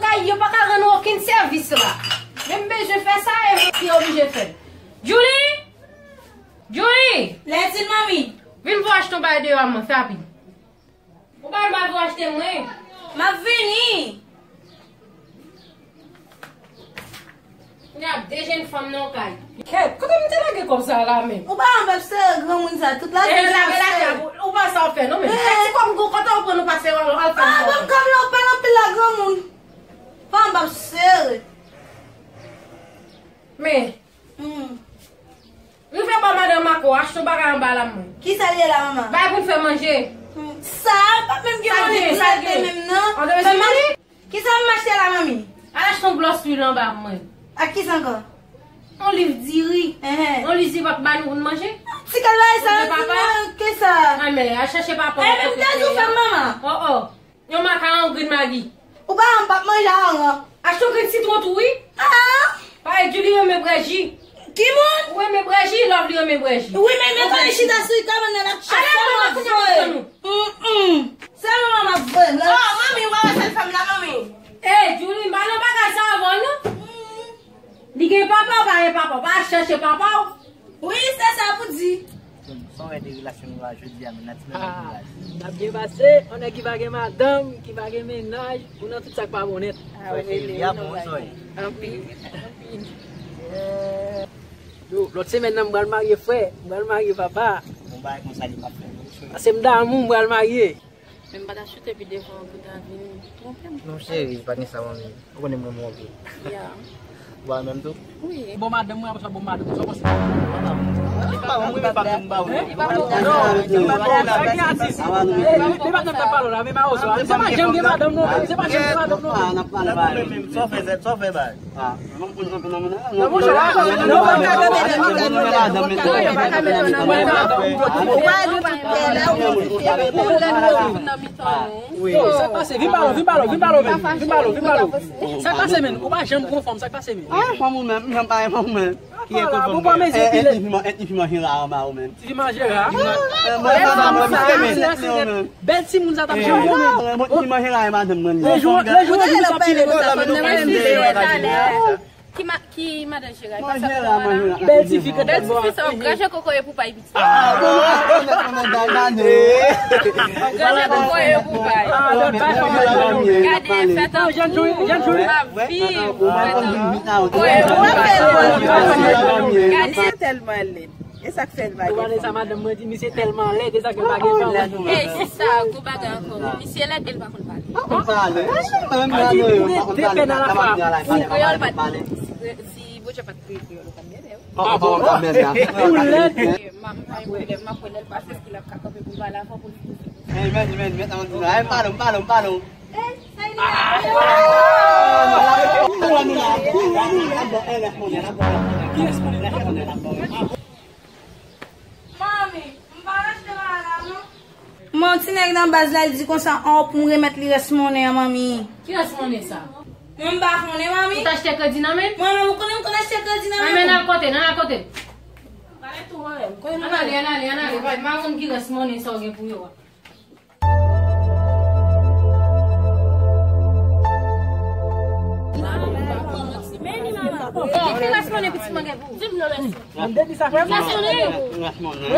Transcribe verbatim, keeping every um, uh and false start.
Kay yo pa ka rann ou okenn sèvis la. Men m bezwen fè sa e mwen ki oblije fè l. Julie! Julie! Lètin, manmi. Vin pou achte yon bagay deyò a mwen, fè rapid. Ou pa al pou achte mwen. M ap vini. Kounye a de jenn fanm nan yon kay. Kèt, kote m te lage kòb sa a la menm? Ou pa wè m p ap sere granmoun sa, tout lavi m te ap sere. Ou pa sa w fè non menm. Kèt, ti kòb m gon kote w pran nou pase al fè. Ah, ban m kòb la, ou pale anpil la granmoun. Fanm p ap sere. Men. Hmm. Rive ba madanm Mako, achte yon bagay anba la mwen. Kisa l ye la, manman? Bagay pou n fè manje. Hmm. Sa, pa menm gen manje pou l achte menm non. Kisa m achte la, manmi? Al achte yon glòs lwil anba mwen. Ak kisa ankò? Yon liv diri. Enhen. Yon liv diri pou ba nou pou n manje. Ti kalbari sa, yon ti manje ke sa. Ay, men, al chache papa. Ay, men m te di w fè m, manman. Oh, oh. Yon makaron grenn magi. Ou pa wè m p ap manje a, non. Achte yon grenn sitwon tou, wi. Ah! Paske Julie renmen bwè ji. Ki moun? Ou renmen bwè ji, Lovely renmen bwè ji. Wi, men, men, pa chita sou kabann nan, l ap chèche. Ale, ale, ale, ale. Mm, mm. Se manman m ap voye m la. Oh, manmi, w a wè sèl fanm la, manmi. Eh, Julie, m pa nan bagay sa avè w, non. Mm. Li gen papa, ou pa gen papa, ou pa chache papa w. Wi, se sa pou di. Sa w wè de relasyon nou a jodi a, men nan ti menaj nou la. N ap byen pase, yon nèg ki pa gen madanm, ki pa gen mennaj, ou nan tout sa k pa bon nèt. Frè cheri, li a bon, sa w wè. Anpil, anpil. Yo, lòt semèn nan, m pral marye, frè. M pral marye, papa. Bon bagay konsa, li p ap fè non, cheri. Paske m damou, m pral marye. Men m pa ta choute pi devan an pou ta vin twonpe m. Non, cheri, pa gen sa, manmi. Ou konnen mwen renmen w anpil. Ya. Ou pa menm tou? Wi. Bon madanm mwen, apre sa bon madanm, sa w panse? Li pa bon, mwen pa menm ba ou. Li pa bon. Non, li pa bon. Sa ki atis? Li pa menm nan pale la, men mawozo. Se pa janm gen madanm non, se pa janm gen madanm non. Sa w fè, sa w fè bay. Sa k pase? Vin pale, vin pale, vin pale, vin pale. Sa k pase, men? Ou pa janm konfòm, sa k pase, men? Ah, fanm ou menm, janm pa fanm ou menm. Ki e konfòm ou menm? Etni fi manje la anba ou menm. Ti fi manje la. Bèl timoun sa t ap janm bon menm. Etni fi manje la e madanm mwen. Lejou, lejou, lejou sa pile konsa. Ki ma-, ki madan Jera, e pa sa papa la. Bèl ti fi ke tèt bò. Bèl ti fi sa, w graje kokoye pou pay piti. Ah, bon, bon, bon, bon, bon, bon, bon. Graje kokoye pou pay. Gade, fèt an kou. Ap viv. Kokoye pou pay. Gade. Misye tèlman lèd. E sa k fè l pa gen fanm? Ou pa wè sa madanm mwen di, misye tèlman lèd, e sa k fè l pa gen fanm. Ey, sista, gwo bagay ankò. Misye lèd e l pa konn pale. Pa konn pale. An di pou rete pè nan lafwa. Si kreyòl pa t, si Bondye pa t kreye kreyòl, ou pa t gen lè. Ou lèd. M pa gen pwoblèm, m ap wè lè l pase, eski l ap ka kanpe pou l pale avè w pou l. Ey, men, men, men, an di la. Ey, m pale, m pale, m pale. Ey, sa y di la. Manmi, m pa achte bagay la non. Bon, ti nèg nan baz la, li di konsa, an, pou m remèt li rès monnen an, manmi. Ki rès monnen sa? Mwen, m pa konnen, manmi. Ou t achte kredi nan men l? Mwen menm, ou konnen m konn achte kredi nan men moun. Ann al kote l, ann al kote l. Ann ale, ann ale, ann ale. M pa konn ki rès monnen sa w gen pou yo a. Ki rès monnen pitit mwen gen pou ou? Mwen depi sa fè mwen. Ki rès monnen?